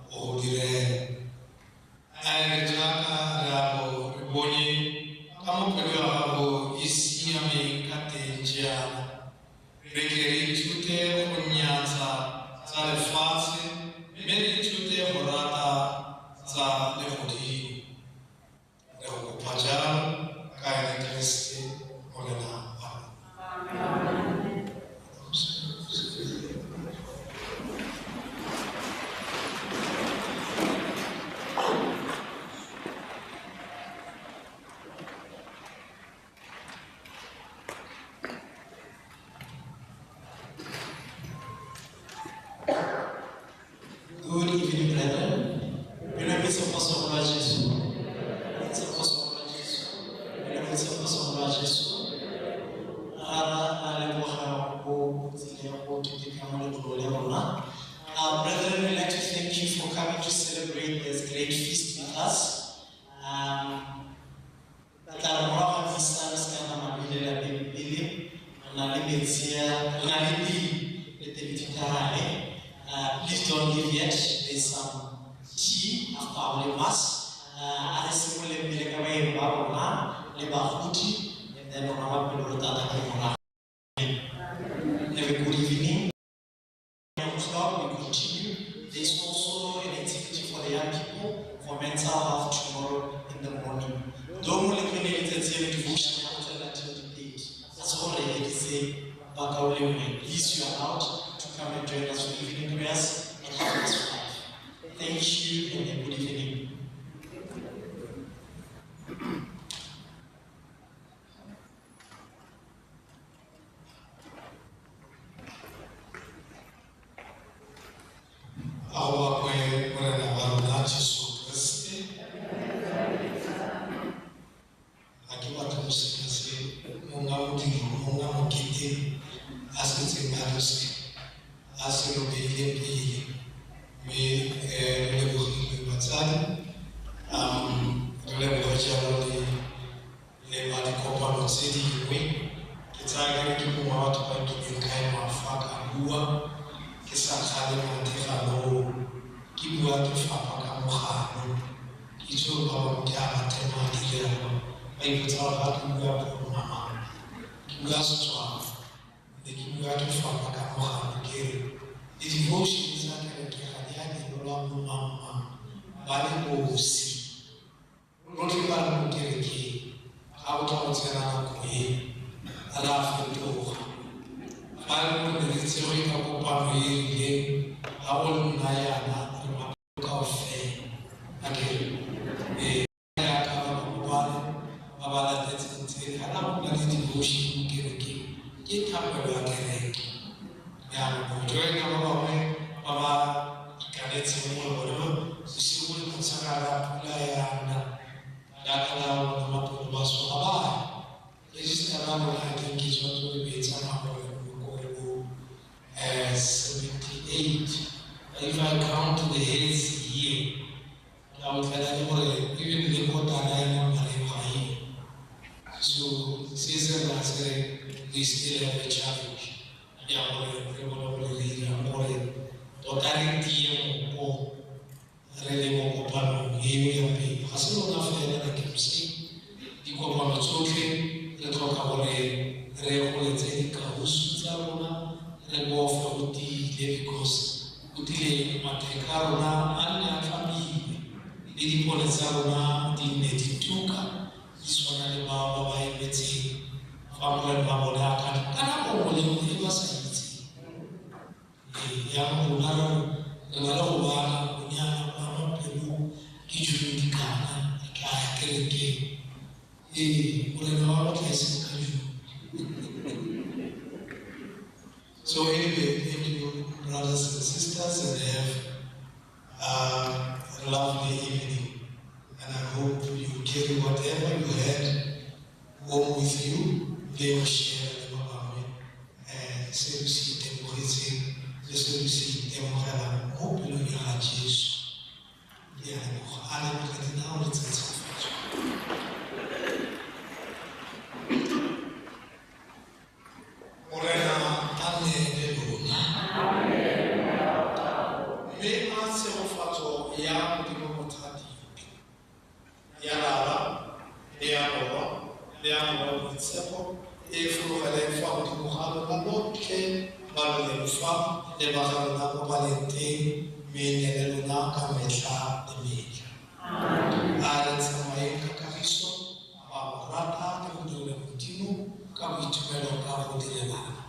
go go direla. A e re jaaka re a bo re bone ka mo pelo ya gago e siameng ka teng jaana, re ke re ithute go nyatsa tsa lefatshe mme re ithute go rata tsa legodimo. Re go kopa jalo ka ene Keresete Morena wa rona. Good evening, brethren. Pelo motse wa Jesu. Motse wa Jesu. Pelo motse wa Jesu. Ra leboga go tlile go keteka moletlo le rona. Brethren, we'd like to thank you for coming to celebrate this great feast with us. Tla re morago ga misa re se ka nama pele la pele, re na le metsi re na le tea le teng dithutahale. Please don't leave yet. There's some tea after our mass. A re simololeng pele ka baeng ba rona le bagodi, and then rona ba pelo re tla tla ko morago. Have a good evening. 9 o'clock we continue. There's also an activity for the young people for mental health tomorrow in the morning. Though moletlong le letsatsi le devotion ya go tswelela till the 8. That's all re editse bakaulengwe. Please, you are out to come and join us for evening prayers at 5:30. Thank you and a good evening. A go bakwe Morena wa rona Jesu Keresete. Ga ke batle go senya se monga modiro, monga mokete a setseng a se lo beile pele, mme re lebogile batsadi, re leboge jalo le ba dikopano tse dingwe. Ke tsaya kere ke mongwe wa batho ba nkileng ka ema fa ka bua ke sa kgale matheganong, ke bua ke fapa ka mogano, ke itse gore ba bangwe ke a ba tema a direlwa, ba ipotsa gore ga ke bua puo mamang, ke bua Setswana, ne ke bua ke fapa ka mogano ke re di-devotion tsa kereke ga di a direlwa mo mang-mang ba le bosi. Rotlhe ba re mo kerekeng, ga go tla go tsena nako e re a fetoga. Fa e le gore ne re tserwe ka kopano e rileng, ga go nna yana re maphelo kaofela akere. Ee, yaka ba bangwe bale ba ba latetseng tsele, ga na go nna le devotion mo kerekeng, ke thapelo ya kereke. Jaanong go join-a ba bangwe ba ba ikanetseng gore bone bosigo le motshegare a pula yana jaaka la bona maphelo ba soga ba ya register ya rona. I think ke tshwanetse gore be e tsamaya gore ko 78, if I count the heads here, ke a botlhela ke gore even le kotara ya number eo ga eo. So se se raya se re we still have a challenge ya gore re bone gore re dirang gore tota re tie moko re le mo kopanong eo ya pele. Ga se lona fela, like I'm saying, dikopano tsotlhe re tlhoka gore re goletse dikausu tsa rona, re bofe go tiile, because go tile matheka a rona a nne a tlhamile le dipone tsa rona di nne di tuka di tshwana le bao ba ba emetseng fa Morena wa bone a ka ka nako nngwe le nngwe e ba sa itseng. Ee, jaanong rona re na le go bana bonyana ba mapelong ke June dikana re tla ya kerekeng. Ee, Morena wa go tla e seng ka June. So anyway, thank you, brothers and sisters, and have a lovely evening. And I hope you carry whatever you had home with you. Le go share le ba bangwe se o se itemogetseng le se o se itemogelang mo pelong ya ga Jesu. Ke a leboga, a leboge dinao le tse tshegofatso. Morena a nne le lona. ba lo leng fa le ba ga lona ko ba leng teng, mme e nne le lona ka metlha le metlha. A re tsamayeng ka kagiso, ba go rata le go direla Modimo ka boitumelo ka go direlana.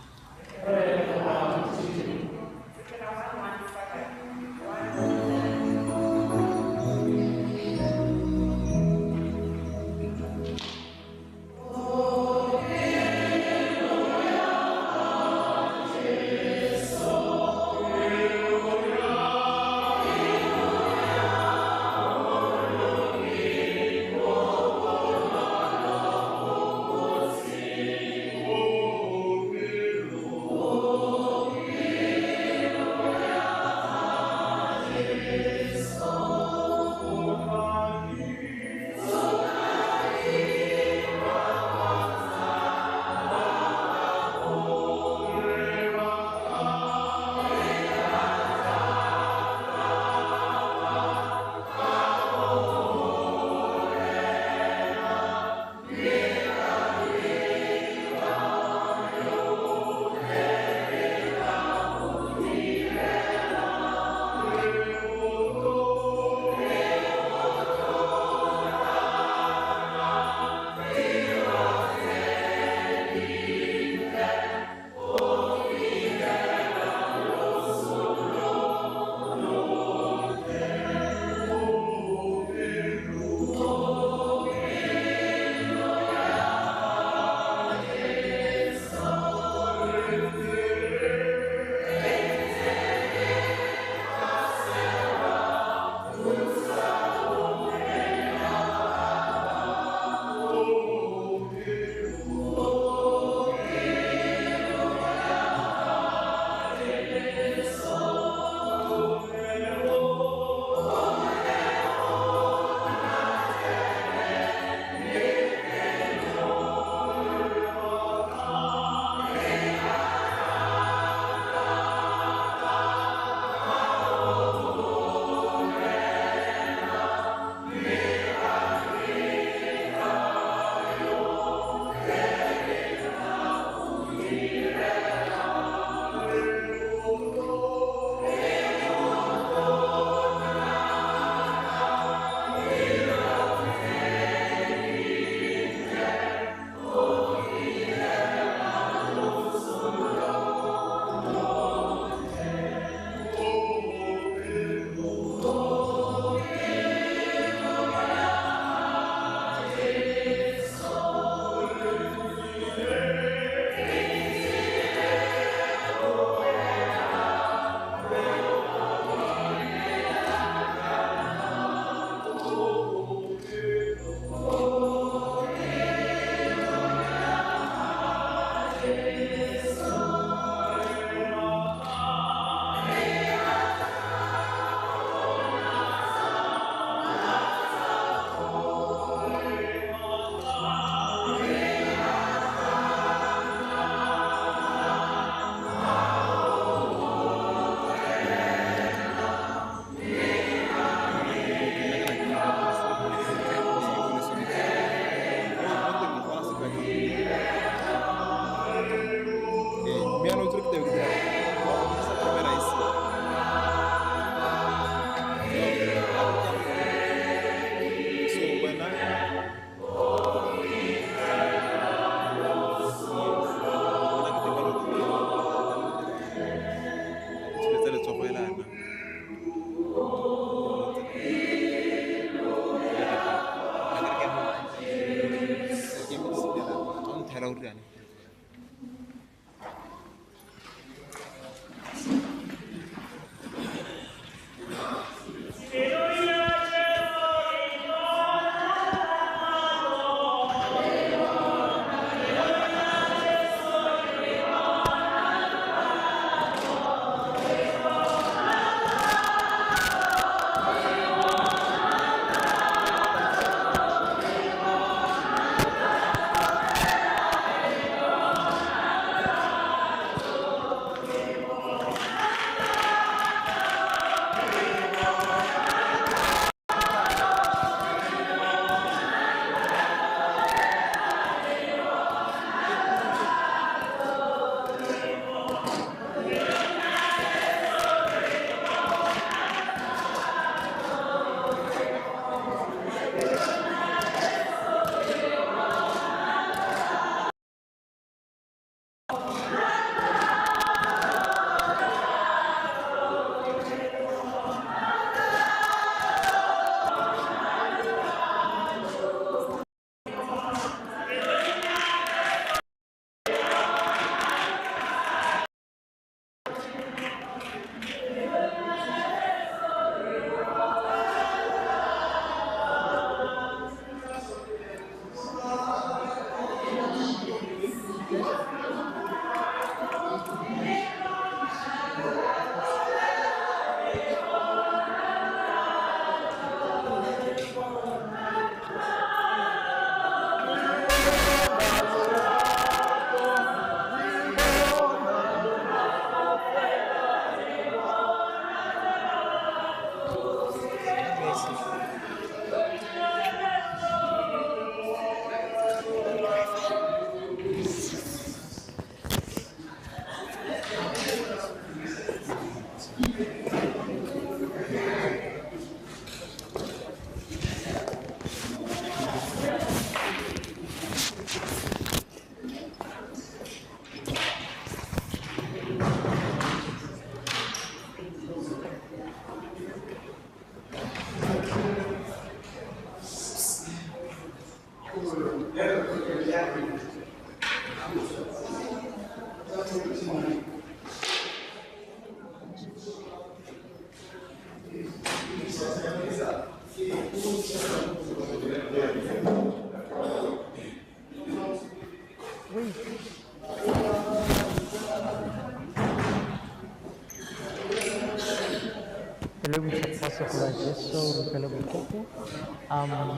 Pelo e boitshepo segolo ya Jesu re utlwele botlhoko.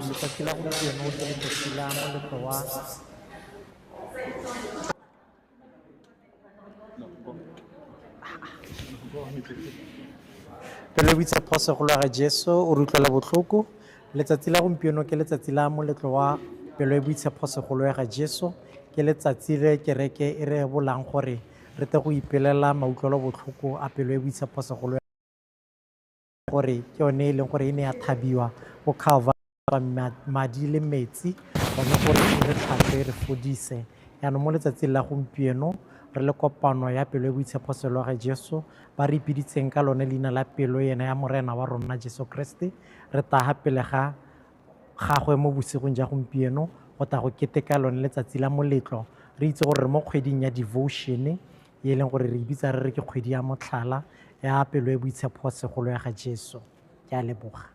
Letsatsi la gompieno ke letsatsi la moletlo wa Pelo e boitshepo segolo ya ga Jesu o re utlwela botlhoko. Letsatsi la gompieno ke letsatsi la moletlo wa pelo e boitshepo segolo ya ga Jesu. Ke letsatsi le kereke e re bolang gore re tle go ipelela mautlwelo botlhoko a pelo e boitshepo segolo, gore ke yone e leng gore e ne ya thabiwa ko Calvary madi le metsi gone gore re tlhatswe, re fodise. Yaanong mo letsatsing la gompieno re le kopano ya pelo e boitshepo segolo ya ga Jesu, ba re ipiditseng ka lone leina la pelo ena ya Morena wa rona Jesu Kriste, re taga pele ga gagwe mo bosigong ja gompieno go tla go keteka lone letsatsi la moletlo. Re itse gore re mo kgweding ya devotion e e leng gore re e bitsa re re ke kgwedi ya motlhala ya pelo e boitshepo segolo ya ga Jesu. Ke a leboga.